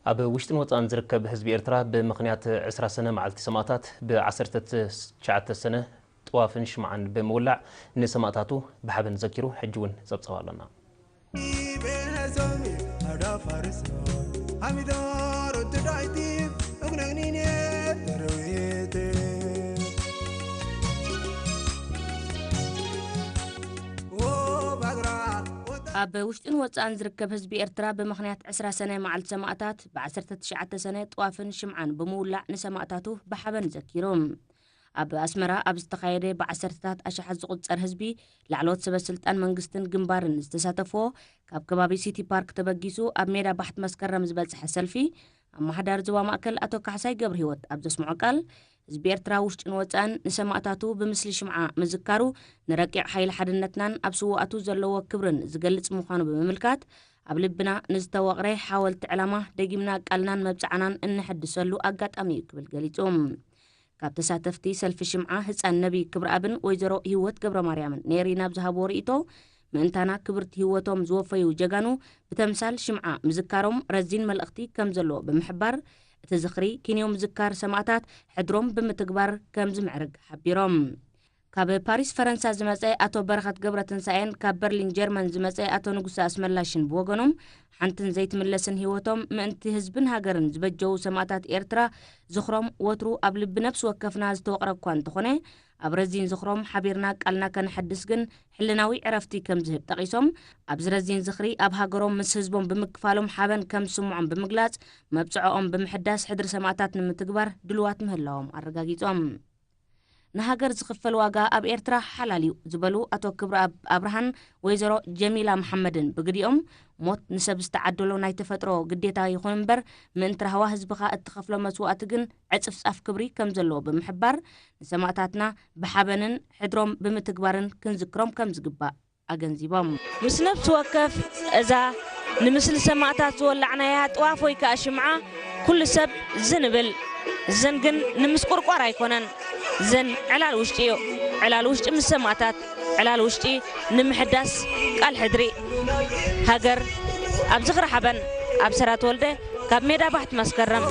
ኣብ ውሽጥን ወጻእን ዝርከብ ህዝቢ ኤርትራ ብምኽንያት ዕስራ ሰነ መዓልቲ ሰማእታት ብ ዓሰርተ ትሽዓተ ሰነ ጥዋፍን ሽምዓን ብምውላዕ ንሰማእታቱ ብሓበን ዘኪሩ ሕጂ እውን ጸብጸብ ኣሎና። ኣብ ውሽጥን ወጻእን ዝርከብ ህዝቢ ኤርትራ ብምኽንያት ዕስራ ሰነ መዓልቲ ሰማእታት ብ ዓሰርተ ትሽዓተ ሰነ ጥዋፍን ሽምዓን ብምውላዕ ንሰማእታቱ ብሓበን ዘኪሩ። ኣብ ኣስመራ ኣብ ዝተኻየደ ብዓሰርተታት ኣሽሓት ዝቑጸር ህዝቢ ላዕለዎት ሰበ ስልጣን መንግስትን ግንባርን ዝተሳተፍዎ ካብ ከባቢ ሲቲ ፓርክ ተበጊሱ ኣብ ሜዳ ባሕቲ መስከረም ዝበጽሐ ሰልፊ ኣመሓዳሪ ዞባ ማእከል ኣቶ ካሕሳይ ገብረ ህይወት ኣብ ዘስምዖ ቃል ህዝቢ ኤርትራ ውሽጥን ወጻእን ንሰማእታቱ ብምስሊ ሽምዓ ምዝካሩ ንረቂቕ ሓይሊ ሓድነትናን ኣብ ስውኣቱ ዘለዎ ክብርን ዝገልጽ ምዃኑ ብምምልካት ኣብ ልብና ንዝተወቕረ ሓወልቲ ዕላማ ደጊምና ቃልናን መብጽዓናን እንሕድሰሉ ኣጋጣሚ እዩ ክብል ገሊጹ። ካብ ተሳተፍቲ ሰልፊ ሽምዓ ህጻን ነቢ ክብረኣብን ወይዘሮ ህይወት ገብረ ማርያምን ነይሪ ናብ ዝሃብዎ ርእይቶ ምእንታና ክብርቲ ህይወቶም ዝወፈዩ ጀጋኑ ብተምሳል ሽምዓ ምዝካሮም ረዚን መልእኽቲ ከም ዘለዎ ብምሕባር እቲ ዝኽሪ ኪንዮ ምዝካር ሰማእታት ሕድሮም ብምትግባር ከም ዝምዕርግ ሓቢሮም። ካብ ፓሪስ ፈረንሳ ዝመጸ ኣቶ በረኸት ገብረ ትንሳኤን ካብ በርሊን ጀርመን ዝመጸ ኣቶ ንጉሰ ኣስመላሽን ብወገኖም ሓንትን ዘይትምለስን ህይወቶም ምእንቲ ህዝብን ሃገርን ዝበጀዉ ሰማእታት ኤርትራ ዝኽሮም ወትሩ ኣብ ልቢ ነፍሲ ወከፍና ዝተወቕረ እኳ እንተኾነ ኣብ ረዚን ዝኽሮም ሓቢርና ቃልና ከነሐድስ ግን ሕልናዊ ዕረፍቲ ከም ዝህብ ጠቒሶም ኣብዚ ረዚን ዝኽሪ ኣብ ሃገሮም ምስ ህዝቦም ብምክፋሎም ሓበን ከም ዝስምዖም ብምግላጽ መብጽዖኦም ብምሕዳስ ሕድሪ ሰማእታት ንምትግባር ድልዋት ምህላዎም ኣረጋጊጾም። ንሃገር ዝኽፈል ዋጋ ኣብ ኤርትራ ሓላል እዩ ዝበሉ ኣቶ ክብረኣብ ኣብርሃን ወይዘሮ ጀሚላ መሓመድን ብግዲኦም ሞት ንሰብ ዝተዓደሎ ናይ ተፈጥሮ ግዴታ ይኹን እምበር ምእንቲ ራህዋ ህዝብኻ እትኸፍሎ መስዋእቲ ግን ዕጽፍጻፍ ክብሪ ከም ዘለዎ ብምሕባር ንሰማእታትና ብሓበንን ሕድሮም ብምትግባርን ክንዝክሮም ከም ዝግባእ ኣገንዚቦም። ምስ ነፍሲ ወከፍ እዛ ንምስሊ ሰማእታት ዝወላዕናያ ጥዋፍ ወይ ከኣ ሽምዓ ኩሉ ሰብ ዝን እብል። ዝን ግን ንምስቁርቋር ኣይኮነን። ዝን ዕላል ውሽጢ እዩ። ዕላል ውሽጢ ምስ ሰማእታት፣ ዕላል ውሽጢ ንምሕዳስ ቃል ሕድሪ። ሃገር ኣብ ዝኽሪ ሓበን። ኣብ ሰራ ተወልደ ካብ ሜዳ ባሕቲ መስከረም።